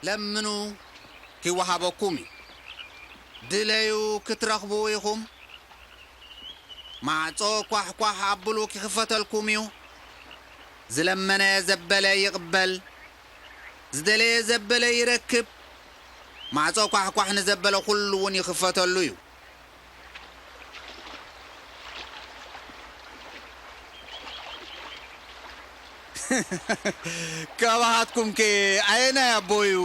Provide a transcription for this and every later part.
ለምኑ፣ ኪወሃበኩም እዩ። ድለዩ፣ ክትረኽቡ ኢኹም። ማዕጾ ኳሕኳሕ ኣብሉ፣ ኪኽፈተልኩም እዩ። ዝለመነ ዘበለ ይቕበል፣ ዝደለየ ዘበለ ይረክብ። ማዕጾ ኳሕኳሕ ንዘበለ ኩሉ እውን ይኽፈተሉ እዩ። ካባኻትኩም ከ ኣየናይ ኣቦ እዩ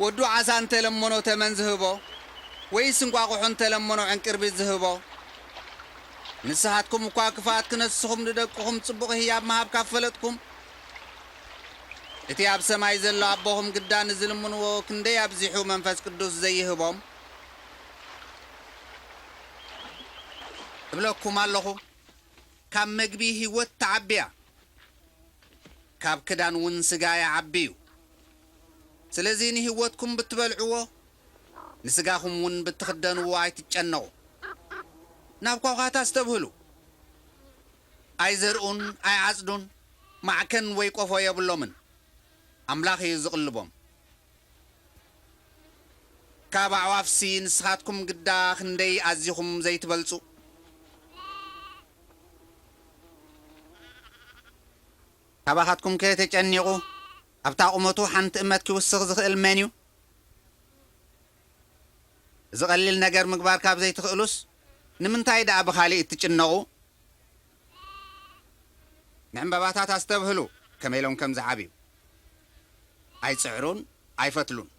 ወዱ ዓሳ እንተለመኖ ተመን ዝህቦ፣ ወይስ እንቋቑሖ እንተለመኖ ዕንቅርቢት ዝህቦ? ንስኻትኩም እኳ ክፍኣት ክነስኹም ንደቅኹም ጽቡቕ ህያብ ምሃብ ካብ ፈለጥኩም፣ እቲ ኣብ ሰማይ ዘሎ ኣቦኹም ግዳ ንዝልምንዎ ክንደይ ኣብዚሑ መንፈስ ቅዱስ ዘይህቦም? እብለኩም ኣለኹ፣ ካብ መግቢ ህይወት ትዓቢ እያ፣ ካብ ክዳን እውን ስጋ ይዓቢ እዩ። ስለዚ ንህይወትኩም ብትበልዕዎ፣ ንስጋኹም እውን ብትኽደንዎ ኣይትጨነቑ። ናብ ኳዃት ኣስተብህሉ። ኣይዘርኡን ኣይዓጽዱን፣ ማዕከን ወይ ቆፎ የብሎምን። ኣምላኽ እዩ ዝቕልቦም። ካብ ኣዕዋፍሲ ንስኻትኩም ግዳ ክንደይ ኣዚኹም ዘይትበልጹ? ካባኻትኩም ከ ተጨኒቑ ኣብታ ቁመቱ ሓንቲ እመት ኪውስኽ ዝኽእል መን እዩ? እዚ ቐሊል ነገር ምግባር ካብ ዘይትኽእሉስ፣ ንምንታይ ደኣ ብኻሊእ እትጭነቑ? ንዕምባባታት ኣስተብህሉ፣ ከመይ ኢሎም ከም ዝዓብዩ። ኣይጽዕሩን ኣይፈትሉን።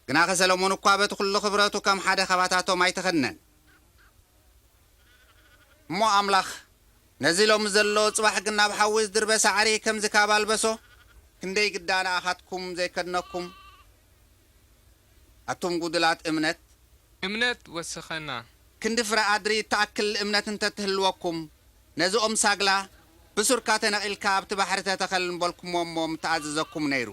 ግናኸ ሰሎሞን እኳ በቲ ኹሉ ኽብረቱ ከም ሓደ ኻባታቶም ኣይተኸድነን። እሞ ኣምላኽ ነዚ ሎሚ ዘሎ፣ ጽባሕ ግን ናብ ሓዊ ዝድርበ ሳዕሪ ከምዚ ካብ ኣልበሶ፣ ክንደይ ግዳ ንኣኻትኩም ዘይከድነኩም፣ ኣቱም ጉዱላት እምነት። እምነት ወስኸና። ክንዲ ፍረ ኣድሪ እትኣክል እምነት እንተ ትህልወኩም፣ ነዚ ኦም ሳግላ፣ ብሱርካ ተነቒልካ ኣብቲ ባሕሪ ተተኸል ምበልኩሞ እሞ ምተኣዘዘኩም ነይሩ።